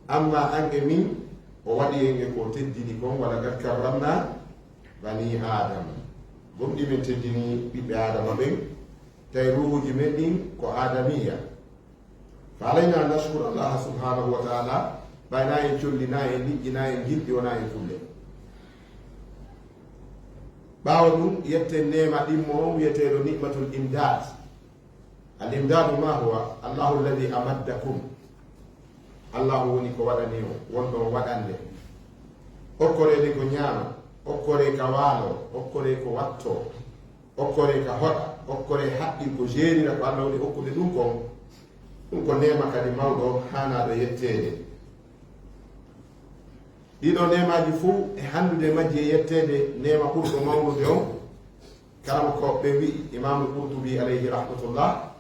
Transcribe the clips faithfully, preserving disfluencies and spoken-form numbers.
Amma an e min, o waɗi en e ko teddini kon, wala qad karramna bani Adam. Gomɗii men teddini ɓiɓɓe Adama ɓen, tawi ruuhuuji men ɗin ko Adamiya. Fa alayna an nashkura Allaha subhanahu wa ta'ala, ɓay na en colli, na en liƴƴi, na en gilɗi, wona en kulle. Ɓaawo ɗum, yetten neema ɗimmo on wi'eteeɗo ni'matul imdad. Al imdadu ma huwa? Allahu alladhi amaddakum. Allahu woni ko waɗani on, wonɗo on waɗande. Okkoree ni ko ñaama, okkoree ka waalo, okkoree ko watto, okkoree ka hoɗa, okkoree haqqil ko jeerira ko Allah woni okkude ɗum kon. Ɗum ko neema kadi mawɗo haanaaɗo yetteede. Ɗiɗo neemaaji fuu e hanndude majji e yetteede neema ɓurɗo mawnude on. Karamokooɓe ɓe wi'i, Imaamu Qurtubi alayhi rahmatullah,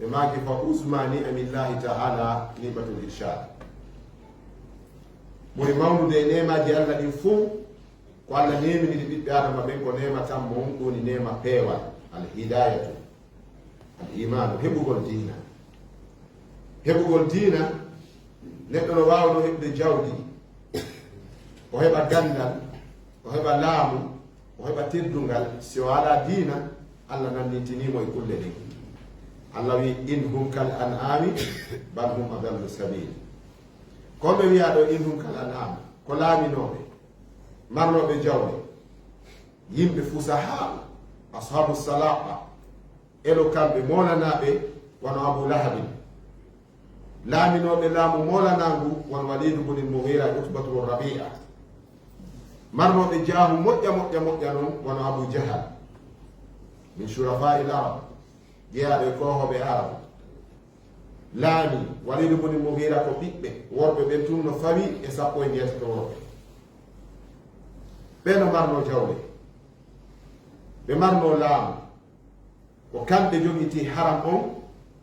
ɓe maaki, fa uzma ni'amillahi ta'ala ni'matul irshad. Ɓuri mawnude e neemaaji Allah ɗin fuu, ko Allah neeminiri ɓiɓɓe Adama ɓen, ko neema tammo on, ɗum woni neema peewal, al hidayatu, al imanu, heɓugol diina. Heɓugol diina, neɗɗo no waawno heɓude jawdi, o heɓa ganndal, o heɓa laamu, o heɓa teddungal, si o alaa diina, Allah nannintinii mo e kulle ɗen. Allah wi'i, in hum kal an'ami, bal hum adallu sabil. Ko ɓe wi'a ɗo, in hum kal an'ami, ko laaminooɓe, marnooɓe jawle, yimɓe fusahaaɓe, ashabu salaha, elo kamɓe moolanaaɓe, wano Abu Lahabin. Laaminooɓe laamu moolanaangu, wano Walidu bunil Mughira, Utbatu bun Rabi'a. Marnooɓe jaahu moƴƴa, moƴƴa, moƴƴa non, wano Abu Jahal. Min shurafa'il Arab, jeyaaɗo e koohooɓe Arab. Laami, Walidu bunil Mughira ko ɓiɓɓe worɓe ɓen tun no fawi e sappo e njeetato worɓe. Ɓe no marnoo jawle. Ɓe marnoo laamu. Ko kamɓe jogitii haram on,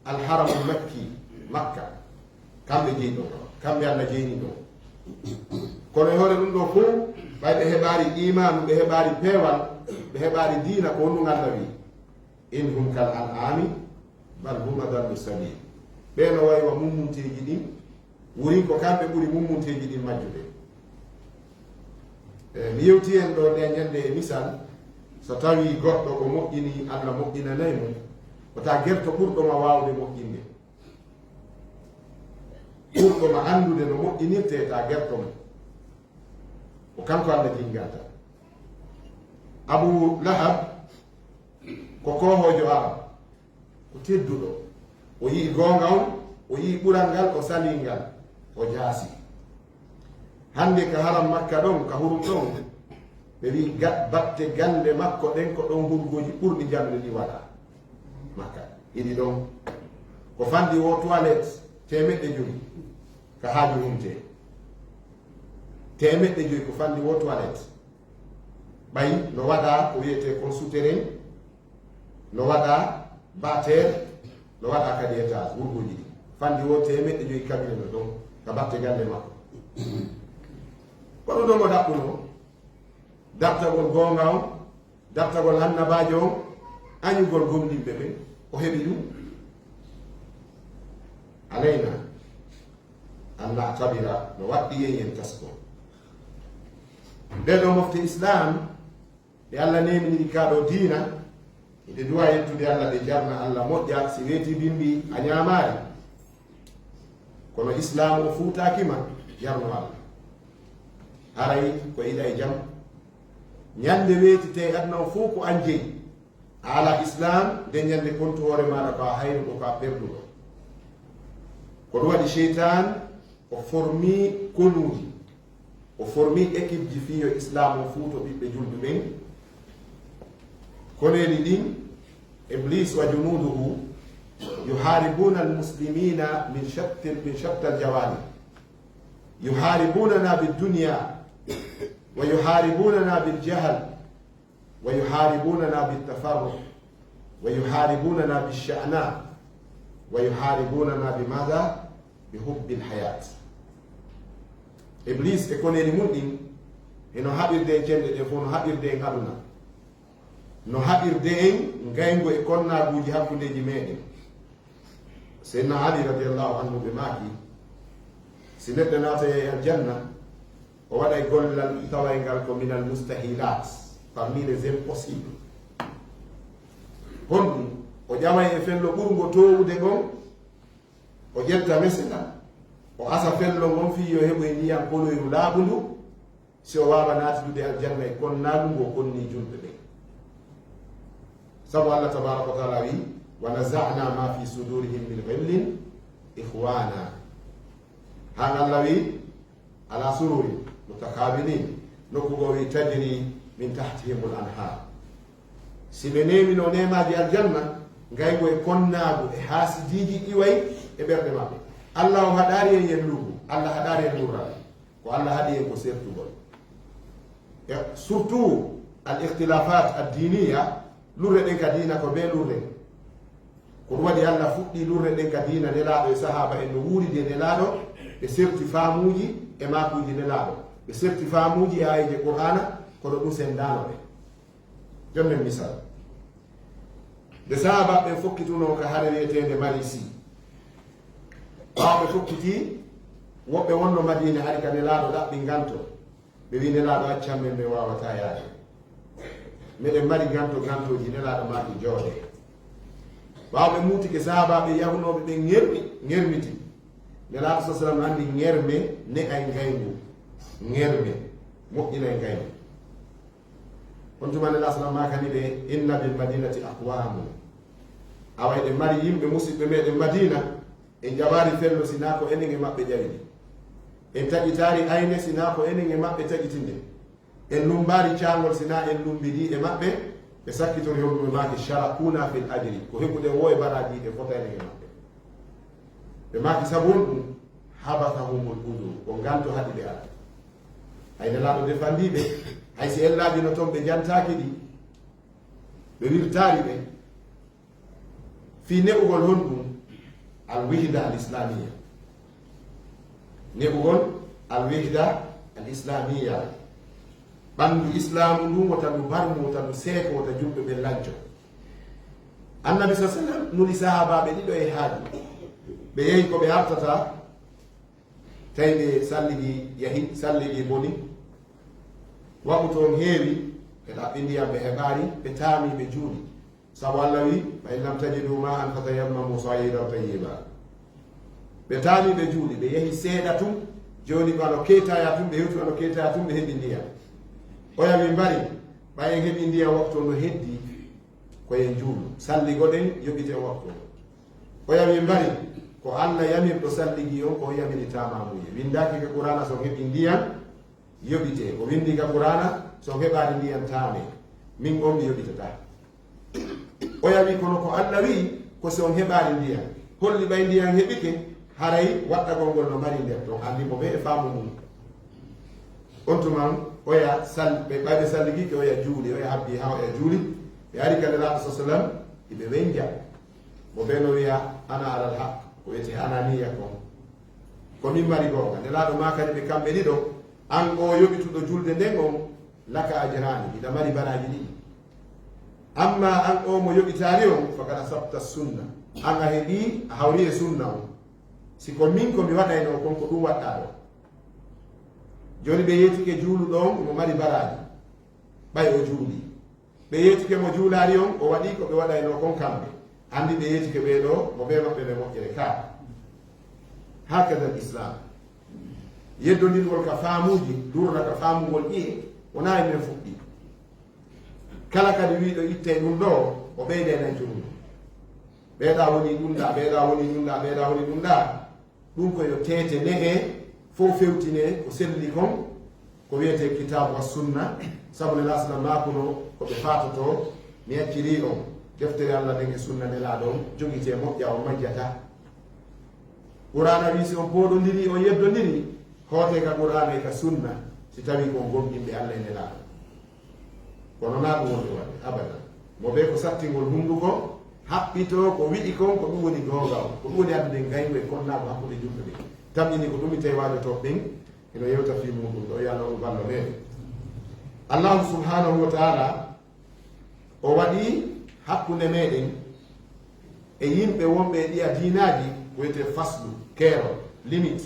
al haramul makki, Makka. Kamɓe jeyi ɗon, kamɓe Allah jeyni ɗon. Kono e hoore ɗum ɗoo fof, ɓay ɓe heɓaari iimaanu, ɓe heɓaari peewal, ɓe heɓaari diina, ko honɗum Allah wi'i? In hum kal an'ami, bal hum adallu sabil. Ɓe no wayi wa mummunteeji ɗin, wurin ko kamɓe ɓuri mummunteeji ɗin majjude. E, mi yewti en ɗo nde ñande e misal, so tawi goɗɗo ko moƴƴini, Allah moƴƴinanay mo, ko ta gerto ɓurɗo ma waawde moƴƴinde. Ɓurɗo ma anndude no moƴƴinirte, ta gerto mo. Ko kanko Allah jingata. Abu Lahab ko koohoojo Arab. Ko tedduɗo. O yi'i goonga on, o yi'i ɓural ngal, o salii ngal, o jaasi. Hannde ka haram Makka ɗon, ka hurum ɗon, ɓe wi'i ga-, batte galle makko ɗen ko ɗon hurgooji ɓurɗi jannude ɗi waɗa. Makka, hiɗi ɗon. Ko fanɗi woo toilette teemeɗɗe jowi ka haaju humte. Teemeɗɗe jowi ko fanɗi woo toilette. Ɓay no waɗa ko wi'etee kon souterrain, no waɗa bâtère, no waɗa kadi étage, wurgooji ɗi. Fanɗi woo teemeɗɗe jowi cabinet no ɗon, ka batte galle makko. Ko ɗum ɗon o ɗaɓɓunoo, dartagol goonga on, dartagol annabaajo on, añugol gomɗinɓe ɓen, o heɓi ɗum. Alayna an na'tabira, no waɗɗi yen yen tasko. Nde ɗoo mofte Islam, ɗe Allah neeminiri kaa ɗoo diina, hiɗe duwa yettude Allah, ɗe jarna Allah moƴƴa, si weetii bimbi a ñaamaali. Kono Islaam o fuutaaki ma, jarno Allah. Haray ko iɗa e jam. Ñande weetitee aduna o fof ko an jeyi. A alaa Islaam, nden ñande kontu hoore maaɗa ko a hayruɗo, ko a perduɗo. Ko ɗum waɗi seytaan o formii konuuji. O formii équipe ji fii yo Islaam o fuuto ɓiɓɓe julɓe ɓen. Koneeli ɗin, Iblis wa junuuduhu yuhaaribuuna al-muslimiina min shatta, min shatta al-jawaanib. Yuhaaribuunanaa bid-dunyaa wa yuhaaribuunanaa bil-jahal. ويحاربوننا بالتفرق، ويحاربوننا بالشأناء، ويحاربوننا بماذا؟ بحب الحياة. Iblis e koneeli mun ɗin, hino haɓirde en cenɗe ɗen fof, no haɓirde en aduna, no haɓirde en ngayngu e konnaaguuji hakkundeeji meɗen. Seydina Ali radiyallahu anhu ɓe maaki, Si neɗɗo naatay e aljanna, o waɗay gollal tawayngal ko minal mustahilat, parmi les impossibles. Honɗum? O ƴamay e fello ɓurngo toowude ngon, o ƴetta mesela, o asa fello ngon fii yo heɓoy ndiyam koloyru laaɓundu, si o waawa naatidude aljanna e konnaagu ngo konnii julɓe ɓen. Sabu Allah tabaaraka wa taala wi, "Wa naza'na ma fi sudurihim min ghillin ikhwana." Haa Allah wi, "Ala sururin mutaqabilin." Nokku goo wi, "Tajri min tahtihimul anhar." Si ɓe neemino neemaaji aljanna, ngaygu e konnaagu e haasidiiji iway e ɓerɗe maɓɓe. Allah on haɗaari en yen lurru, Allah haɗaari en lurral. Ko Allah haɗi en ko sertugol. E surtout al ikhtilafat ad diniya, lurre ɗen ka diina ko bee lurre. Ko ɗum waɗi Allah fuɗɗi lurre ɗen ka diina Nelaaɗo e sahaaba en no wuuridi e Nelaaɗo, ɓe serti faamuuji e maakuuji Nelaaɗo, ɓe serti faamuuji e aayeeje Qur'aana, kono ɗum senndaano ɓe. Jonnen misal. Nde sahaaba ɓen fokkitunoo ka hare wi'eteende Marisi, ɓaawo ɓe fokkiti, woɓɓe wonno Madiina hari ka Nelaaɗo ɗaɓɓi nganto. Ɓe wi'i, "Nelaaɗo, accan men, men waawataa yaade. Meɗen mari nganto, ngantooji." Nelaaɗo maaki, "Jooɗee." Ɓaawo ɓe muutike, sahaabaaɓe yahunooɓe ɓen ŋermi, ŋermiti. Nelaaɗo sa sallam anndi ŋerme ne'ay ngayngu. Ŋerme moƴƴinay ngayngu. On tuma Nelaaɗo sallam maakani ɓe, "Inna bil madinati aqwamun." Awa eɗen mari yimɓe musiɓɓe meɗen Madiina, en ƴamaali fello si naa ko enen e maɓɓe ƴawi ɗi. En taƴitaali ayne si naa ko enen e maɓɓe taƴitinde. En lummbaali caangol si naa en lummbi ndi e maɓɓe. Ɓe sakkitori honɗum? Ɓe maaki, "Sharakuna fil ajri." Ko heɓuɗen woo e baraaji ɗi fota enen e maɓɓe. Ɓe maaki, "Sabu honɗum?" "Habasahumul udhur." Ko nganto haɗi ɓe ara. Hay Nelaaɗo defandii ɓe. Hay si en laaɓino ton ɓe jantaaki ɗi, ɓe wirtaali ɓe. Fii ne'ugol honɗum? Al wihda al islamiya. Ne'ugol al wihda al islamiya. Ɓanndu Islaamu ndun wota ndu barmu, wota ndu seeko, wota julɓe ɓen lanco. Annabi sa sallam nuli sahaabaaɓe ɗiɗo e haaju. Ɓe yehi ko ɓe artata, tawi ɓe salligi yahi, salligi boni. Waɓu toon heewi, ɓe ɗaɓɓi ndiyam ɓe heɓaali, ɓe taami ɓe juuli. Sabu Allah wi, "Fa in lam tajidu ma'an fatayammamu sa'idan tayyiba." Ɓe taami ɓe juuli, ɓe yehi seeɗa tun, jooni ɓe wano keetaya tun, ɓe hewti wano keetaya tun, ɓe heɓi ndiyam. Oya wi mbari, ɓay en heɓi ndiyam waktu on no heddi, ko en juulu. Salligoɗen, yoɓiten waktu on. Oya wi mbari, ko Allah yamirɗo salligi on, ko o yamiri taamamuye. Winndaaki ka Qur'aana so heɓi ndiyam, yoɓite. O winndi ka Qur'aana, so heɓaali ndiyam taame. Min on mi yoɓitata. Oya wi kono ko Allah wi, ko si on heɓaali ndiyam. Holli ɓay ndiyam heɓike, haray waɗɗagol ngol no mari nder ton. Anndi mo ɓe e faamu mum. On tuma oya sal-, ɓe ɓayɓe salligike, oya juuli, oya habbi haa oya juuli. Ɓe ari ka Nelaaɗo sa sallam, iɓe wenja. Mo ɓe no wiya, "Ana alal haq," ko wiyete ananiya kon. Ko min mari goonga. Nelaaɗo maakani ɓe kamɓe ɗiɗo, an o yoɓituɗo julde nden on, laka ajrani, hiɗa mari baraaji ɗiɗi. Amma an o mo yoɓitaali on, fakad asabta sunna. An a heɓi, a hawri e sunna on. Si ko min ko mi waɗayno kon, ko ɗum waɗɗaa ɗo. Jooni ɓe yeetike juuluɗo on, mo mari baraaji. Ɓay o juuli. Ɓe yeetike mo juulaali on, o waɗi ko ɓe waɗaynoo kon kamɓe. Anndi ɓe yeetike ɓee ɗoo, mo ɓee maɓɓe ɓe moƴƴere ka. Hakada al Islam. Yeddondirgol ka faamuuji, durna ka faamugol ƴi'e, wonaa e men fuɗɗi. Kala kadi wiiɗo ittay ɗum ɗoo, o ɓeyday nan junubu. Ɓeeɗaa woni ɗum ɗaa, ɓeeɗaa woni ɗum ɗaa, ɓeeɗaa woni ɗum ɗaa. Ɗum ko yo teete ne'e, fof fewtine ko selli kon, ko wiyetee kitaabu wa sunna, sabu Nelaaɗo sallam maakuno ko ɓe faatotoo, mi accirii on, deftere Allah nden e sunna Nelaaɗo on, jogitee moƴƴa on majjata. Qur'aana wii si on pooɗondirii, on yeddondirii, hootee ka Qur'aana e ka sunna, si tawii ko on gomɗinɓe Allah e Nelaaɗo. Kono naa ɗum woni waɗde, abadan. Mo ɓe ko sattingol hunnduko, haɓɓitoo ko wi'i kon, ko ɗum woni goonga on. Ko ɗum woni addude ngayngu e konnaagu hakkunde julɓe ɓen. Tamƴini ko ɗum mi tawi waajotooɓe ɓen, hino yewta fii muuɗum ɗoo, yo Allah waɗu ballo meɗen. Allahu subhanahu wa ta'ala, o waɗi hakkunde meɗen e yimɓe wonɓe e ɗiya diinaaji ko wiyetee faslu, keerol, limite.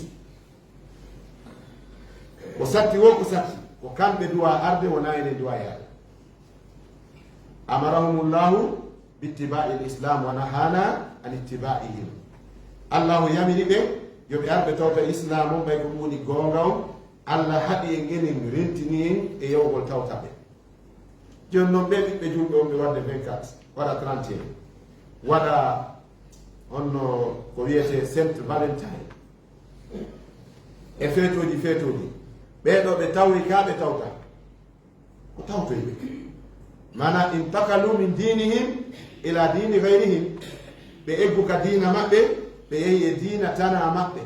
Ko satti wo ko satti, ko kamɓe duwa arde, wona enen duwa yaade. Amarahumullahu bittiba'i l-Islam wa nahana an ittiba'ihi. Allahu yamiri ɓe yo ɓe ar ɓe tawta Islam on, ɓay ko ɗum woni goonga on. Allah haɗi en, enen rentini en e yawgol tawta ɓe. Jooni noon, ɓee ɓiɓɓe julɓe on, ɓe waɗde vingt-quatre, waɗa trente et un, waɗa honno ko wiyetee Saint Valentine, e feetooji, feetooji. Ɓee ɗoo ɓe tawri ka ɓe tawta. Ko tawtoy ɓe. Maanaa, intaqalu min dinihim ila dini gayrihim. Ɓe eggu ka diina maɓɓe, ɓe yehi e diina tanaa maɓɓe.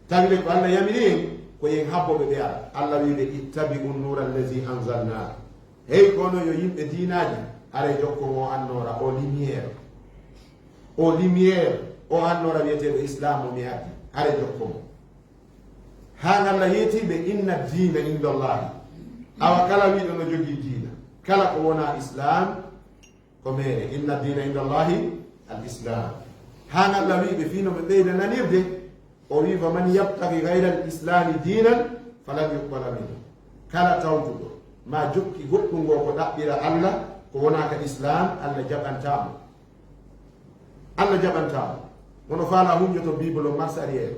Tawi le ko Allah yamiri en, ko yen habbo ɓe ɓe ara. Allah wi'i ɓe, "Ittabi'u nura allazi anzalna." Hey, kono yo yimɓe diinaaji, hare jokko o annoora, o lumière. O lumière, o annoora wiyeteeɗo Islam o mi addi, hare jokko mo. Haa ngalla yeeti ɓe, "Inna diina inda Allahi." Awa kala wiiɗo no jogii diina, kala ko wonaa Islam, ko meere. "Inna diina inda Allahi al-Islam." Haa ngalla wiiɓe fii no ɓe ɓeyda nanirde, o wii, "Fa man yabtagi gayra al-Islami diinan falan yuqbala minhu." Kala tawtuɗo, ma jokki goɗɗum ngo ko ɗaɓɓira Allah, ko wonaa ka Islam, Allah jaɓantaa mo. Allah jaɓantaa mo. Mono faala hunjoto Bible on marche arrière.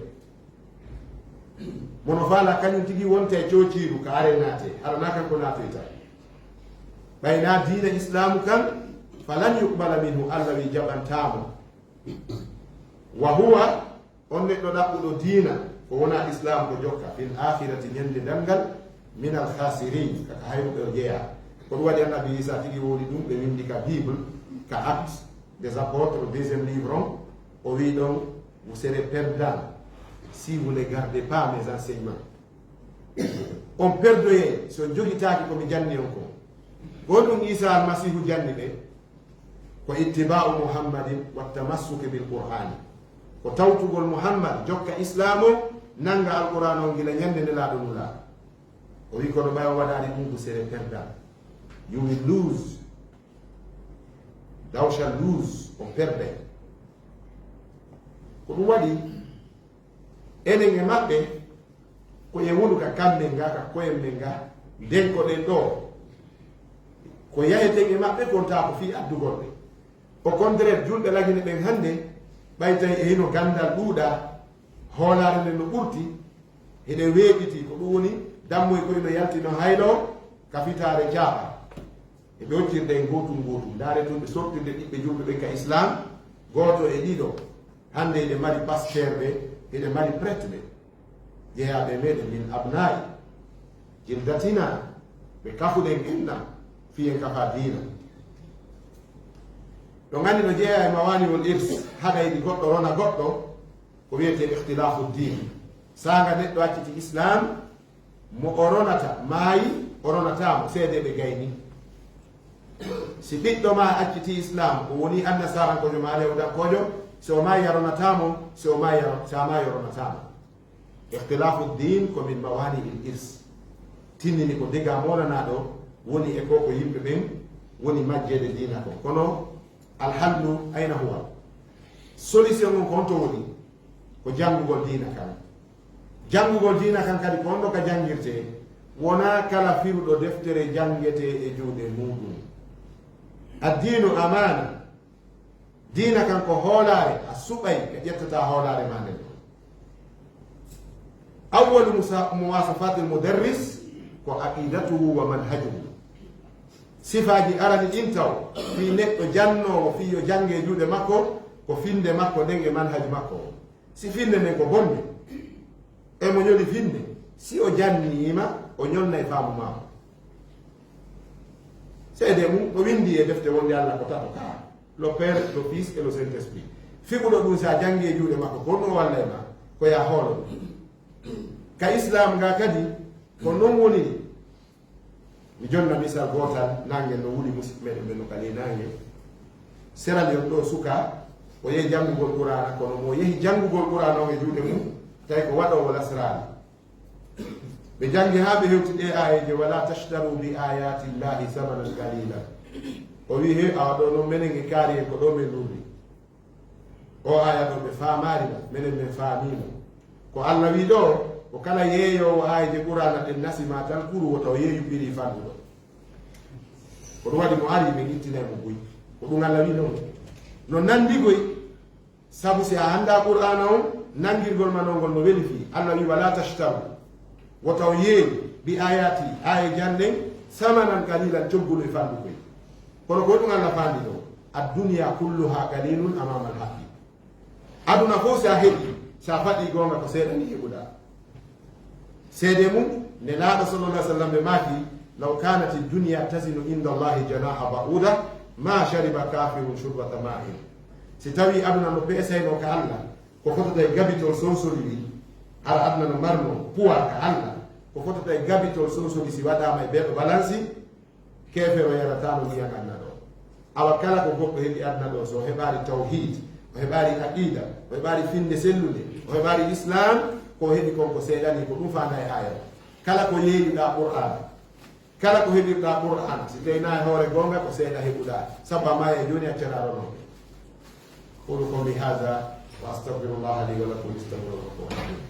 Mono faala kañum tigi wonte e coociiru ka are naate, hara na kanko naatoyta. Ɓay na diina Islaamu kan, falan yuqbala minhu, Allah wi jaɓantaa mo. Wa huwa, on neɗɗo ɗaɓɓuɗo diina ko wonaa Islaam ko jokka, fil aakhirati, ñande darngal, minal khaasiriin, kaka hayruɓe o jeyaa. Ko ɗum waɗi Annabi Iisaa tigi wowli ɗum, ɓe winndi ka Bible, ka Actes des Apôtres, deuxième livre on, o wi ɗon, "Vous serez perdants si vous ne gardez pas mes enseignements." On perdoyay si on jogitaaki ko mi janni on ko. Ko honɗum Iisaa Almasiihu janni ɓe? Ko ittiba'u Muhammadin wa tamassuki bil Qur'ani. Ko tawtugol Muhammad, jokka Islaam o, nannga Alqur'aan o gila ñande Nelaaɗo nulaa. O wi kono ɓay on waɗaali ɗum, vous serez perdants. You will lose. Thou shall lose. On perday. Ko ɗum waɗi, enen e maɓɓe, ko e wonu ka kammen nga, ka koyen men nga, ndenkoɗen ɗoo. Ko yaheten e maɓɓe, kontaa ko fii addugol ɓe. Au contraire, julɓe lagine ɓen hannde, ɓay tawi e hino ganndal ɗuuɗaa, hoolaare nden no ɓurti, hiɗen weeɓitii, ko ɗum woni dammoy ko hino yalti no haylo ka fitaare jaaɓa. E ɓe hoccirde en gootum gootum. Ndaare tun ɓe sortirde ɓiɓɓe julɓe ɓen ka Islaam, gooto e ɗiɗo. Hannde hiɗen mari pasteur ɓe, hiɗen mari prêtre ɓe. Jeyaaɓe meɗen min abnaa'i jildatina, ɓe kafuɗen inna, fii en kafa diina. Ɗo nganndi no jeyaa e mawaaniwol irs, haɗa yiɗi goɗɗo rona goɗɗo, ko wiyetee ikhtilaafu diin. Saanga neɗɗo acciti Islaam, mo o ronata maayi, o ronataa mo, seedeeɓe gayni. Si ɓiɗɗo maa acciti Islaam, o woni annasaarankojo maa yahudankoojo, si o maayi a ronataa mo, si o maayi a ro-, si a maayi o ronataa mo. Ikhtilaafu diin ko min mawaani il irs. Tinnini ko dega moolanaa ɗo woni e ko ko yimɓe ɓen woni majjeede diina kon. Kono alhallu ayna huwa? Solution on ko honto woni? Ko janngugol diina kan. Janngugol diina kan kadi ko honno ka janngirtee? Wonaa kala firuɗo deftere janngetee e juuɗe muuɗum. Addiinu amaana. Diina kan ko hoolaare, a suɓay ka ƴettataa hoolaare maa nden ɗon. Awwalu musa-, muwasafaatil mudarris ko aqidatuhu wa manhajuhu. Sifaaji arani ɗin taw, fii neɗɗo jannoowo, fii yo jannge e juuɗe makko, ko finnde makko nden e manhaj makko on. Si finnde nden ko bonnde, e mo ñoli finnde, si o janniima, o ñolnay faamu maako. Seedee mum, ɗo winndi e defte wonde Alla ko tato kaa, le Père, le Fils et le Saint-Esprit. Fiɓuɗo ɗum, si a janngi e juuɗe makko, ko honɗum o walla e maa? Ko yaa hoolo ɗum. Ka Islaam nga kadi, ko non woniri. Mi jonna misal gootal, naange no wuli, musidɓe meɗen ɓen no kali naange. Seral yon ɗo suka, o yehi janngugol Qur'aana, kono mo yehi janngugol Qur'aana on e juuɗe mum, tawi ko waɗoowo lasraari. Ɓe janngi haa ɓe hewti ɗee aayeeje, "Wala tashtaru bi ayati llahi samanan qalila." O wi, "He, awa ɗo non menen e kaari en ko ɗo men lundi." O aaya ɗo ɓe faamaari mo, menen men faamii mo. Ko Alla wi ɗo, Ko kala yeeyoowo aayeeje Qur'aana ɗen nasi ma tan kuru, wota o yeeyu piri fanɗuɗo. Ko ɗum waɗi mo ari, ɓe ittinay mo buy. Ko ɗum Alla wi non. No nanndi koy, sabu si a anndaa Qur'aana on, nanngirgol ma non ngol no weli fii. Alla wi, "Wala tashtaru." Wota o yeeyu, "bi ayati," aayeeje an ɗen, "samanan qalilan," coggule fanɗu koy. Kono ko ɗum Alla faandi ɗo. "Ad-dunya kulluha qalilun amama al-haqqi." Aduna fof, si a heɓi, si a faɗi goonga, ko seeɗa ni heɓuɗaa. Seede mum, Nelaaɗo sallallahu alaihi wasallam ɓe maaki, "Law kanati dunya tazinu inda Allahi janaha ba'uda, ma shariba kafirun shurbata ma'in." Si tawi aduna no peesayno ka Alla, ko fotata e gabitol sonsori wi, hara aduna no marno puwa ka Alla, ko fotata e gabitol sonsori si waɗaama e beeɗo balansi, keefeero yarataano ndiyan aduna ɗo. Awa kala ko goɗɗo heɓi aduna ɗo, so o heɓaari tawhiid, o heɓaari aqiida, o heɓaari finnde sellunde, o heɓaari Islaam, ko o heɓi kon ko seeɗa ni, ko ɗum faandaa e aaya o. Kala ko yeeyuɗaa Qur'aan, kala ko heɓirɗaa Qur'aan, si tawii na e hoore goonga, ko seeɗa heɓuɗaa, sabu a maaya e jooni, a ceraaro non. أقول قولي هذا وأستغفر الله لي ولكم، استغفروه إنه هو الغفور الرحيم.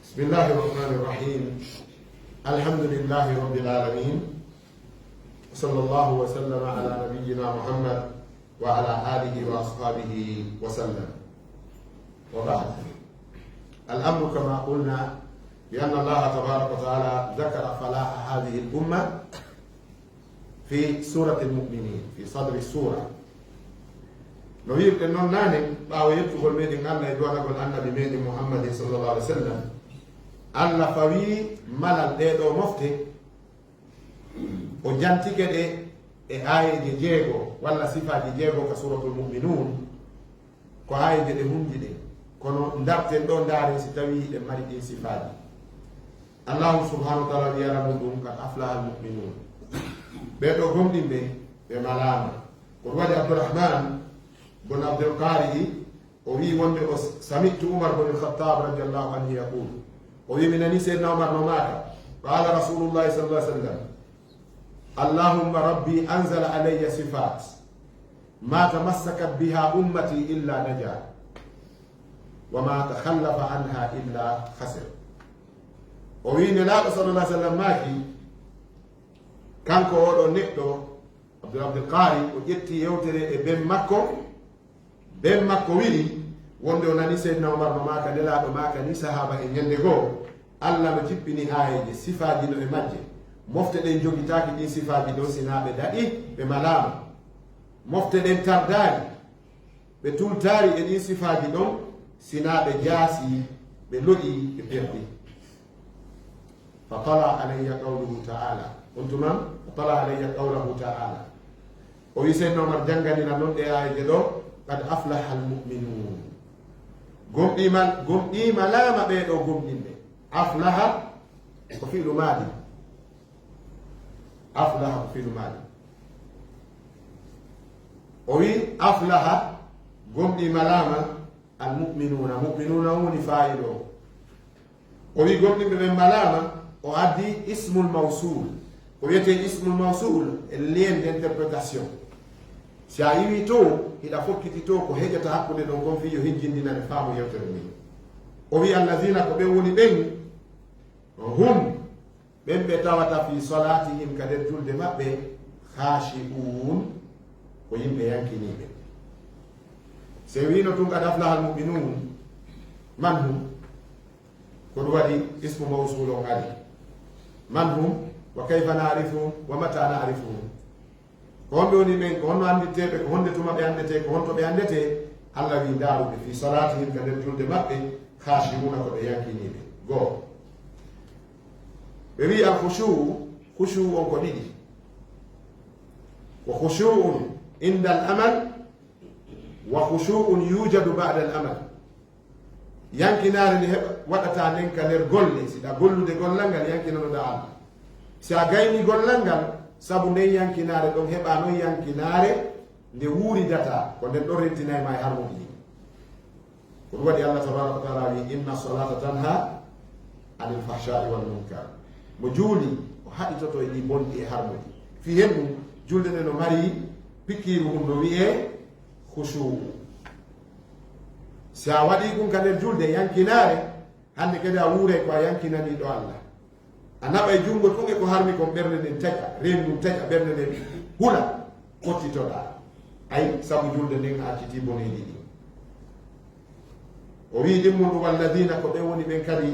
بسم الله الرحمن الرحيم. الحمد لله رب العالمين. وصلى الله وسلم على نبينا محمد وعلى آله وأصحابه وسلم. وبعد. الأمر كما قلنا بأن الله تبارك وتعالى ذكر فلاح هذه الأمة في سورة المؤمنين، في صدر السورة. No wiirɗen non naane, ɓaawo yettugol meɗen Alla e duwanagol Annabi meɗen Muhammadin sallallahu alaihi wasallam, Alla fawi malal ɗee ɗoo mofte, o jantike ɗe e aayeeje jeego, walla sifaaji jeego ka Suuratul Mu'minuun. Ko aayeeje ɗe hunndi ɗen. Kono ndarten ɗoo, ndaaren si tawii hiɗen mari ɗin sifaaji. Allahu subhanahu wa ta'ala wi'i, "Ala mun ɗum, qad aflaha al-mu'minun." Ɓee ɗoo gomɗinɓe, ɓe malaama. Ko ɗum waɗi Abdurrahman bun Abdul Qari, o wi'i wonde o sami'tu Umar bun al-Khattab radiyallahu anhu yaqul. O wi'i, mi nani Seydina Umar no maaka. Qala Rasulullahi sallallahu alaihi wasallam, "Allahumma rabbi anzala alayya sifat ma tamassakat biha ummati illa naja, wa ma takhallafa anha illa khasir." O wi'i Nelaaɗo sallallahu alaihi wasallam maaki, kanko oɗo neɗɗo, Abdul Abdul Qari, o ƴetti yewtere e ben makko, ben makko wi'i wonde o nani Seydina Umar no maaka, Nelaaɗo maaka ni sahaaba e ñande goo, Alla no jippini aayeeje, sifaaji no e majje. Mofte ɗen jogitaaki ɗin sifaaji ɗon, sinaa ɓe daɗi, ɓe malaama. Mofte ɗen tardaali, ɓe tultaari e ɗin sifaaji ɗon, sinaa ɓe jaasi, ɓe lo'i, ɓe perdi. Fa tala alayya qawluhu ta'ala. On tuma, fa tala alayya qawluhu ta'ala. O wi Seydina Omar, jannganina non ɗe aayeeje ɗo, "Qad aflaha al-mu'minun." Gomɗii mal-, gomɗii malaama ɓee ɗo gomɗinɓe. Aflaha ko fi'lu maadi. Aflaha ko fi'lu maadi. O wi aflaha, gomɗii malaama, al-mu'minuna. Mu'minuna on woni faa'il o. O wi gomɗinɓe ɓen malaama, o addi ismul mawsul. Ko wiyetee ismul mawsul, e lien d'interprétation. Si a iwii to, hiɗa fokkiti to, ko heƴata hakkunde ɗon kon fii yo hijjindinane faamu yewtere nden. O wi allazina, ko ɓen woni ɓen, hum, ɓen ɓe tawata fii salatihim, ka nder julde maɓɓe, khashi'un, ko yimɓe yankiniiɓe. Si wiino tun qad aflahal mu'minun, man hum? Ko ɗum waɗi ismu mawsul on ari. Man hum? Wa kayfa na'rifuhum? Wa mata na'rifuhum? Ko honɓe woni ɓen? Ko honno anndirteeɓe? Ko honde tuma ɓe anndetee? Ko honto ɓe anndetee? Alla wi, ndaaruɓe fii salatihim, ka nder julde maɓɓe, khashi'una, ko ɓe yankiniiɓe. Goo. Ɓe wi al khushu'u, khushu'u on ko ɗiɗi. Wa khushu'un inda al amal, wa khushu'un yujadu ba'da al amal. Yankinaare nde heɓa-, waɗata nden ka nder golle, si ɗa gollude gollal ngal, yankinanoɗa Alla. Si a gayni gollal ngal, sabu nden yankinaare ɗon heɓa non yankinaare nde wuuridata, ko nden ɗon rentinay ma e harmuɗi ɗin. Ko ɗum waɗi Allah tabaraka wa taala wi, "Inna salata tanha anil fahsha'i wal munkar." Mo juuli, o haɗitoto e ɗi bonɗi e harmuɗi. Fii hen ɗum, julde nde no mari Pikiiru hun no wi'ee khushu'u. Si a waɗii ɗun ka nder julde yankinaare, hande kadi a wuuray ko a yankinanii ɗo Allah. A naɓay junngo tun e ko harmi kon, ɓernde nden taƴa, reendu ndun taƴa, ɓernde nden hula, fottitoɗaa. Ay, sabu julde nden a accitii boneeji ɗin. O wi'i ɗimmun ɗun, "Walladina", ko ɓen woni ɓen kadi,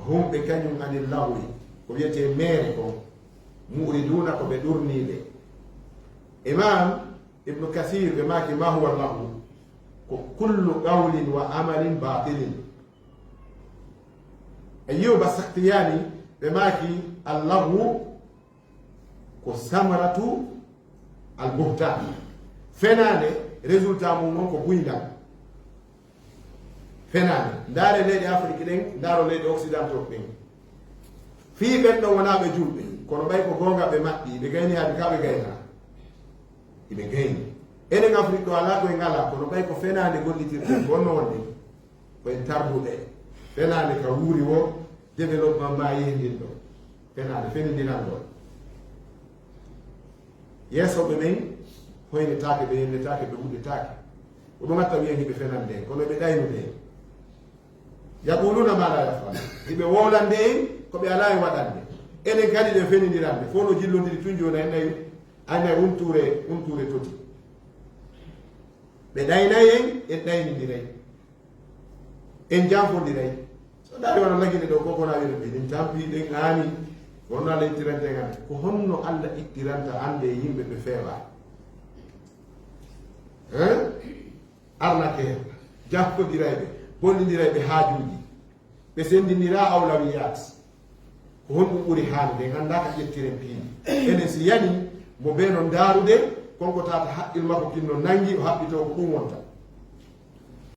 "hum", ɓe kañun, "anil lahwi", ko wi'etee meere kon, "mu'riduuna", ko ɓe ɗurniiɓe. Imam Ibnu Kasir ɓe maaki, "Ma huwa lahwu?" Ko kullu qawlin wa amalin batilin. Ayyuba Sakhtiyani ɓe maaki, "Allahwu ko samaratu al buhtan." Fenaande, résultat mum on ko buyngal. Fenaande. Ndaare leyɗe Afrique ɗen, ndaaro leyɗe occidentaux ɗen. Fii ɓen ɗon wonaa ɓe julɓe, kono ɓay ko goonga ɓe maɓɓi, ɓe gayni haaji ka ɓe gaynaa. Iɓe gayni. Enen Afrique ɗo alaa koye ngalaa, kono ɓay ko fenaande gollitirten, ko honno wonde? Koye tarduɗe. Fenaande ka wuuri woo, développement ma yehi ndin ɗo. Fenaande, fenindiral ngol. Yeesooɓe men hoynetaake, ɓe yelletaake, ɓe wuɗɗetaake. Ko ɗum watta wiyen hiɓe fenande, kono ɓe ɗaynude. Yaquluna ma la yaf'alun. Hiɓe wowlande en ko ɓe alaa e waɗande. Enen kadi ɗen fenindirande. Fof no jillondiri tun jooni, a annay, a annay untuure, untuure toti. Ɓe ɗaynay en, en ɗaynindiray. En janfondiray. So ndaari wano Lagine ɗo, ko kono a wi'ata ɓe, min tampi, ɗen aani. Ko honno Allah ittirante en hannde? Ko honno Allah ittiranta hannde e yimɓe ɓe feewaa? Hein? Arnaqueur, janfondirayɓe, bollindirayɓe haajuuji. Ɓe senndindiraa awlawiyaat. Ko honɗum ɓuri haanude? En anndaa ka ƴettiren piiji. Enen si yani, mo bee no ndaarude, kon ko tawata haqqil makko kin no nanngi, o haɓɓitoo ko ɗum wonta.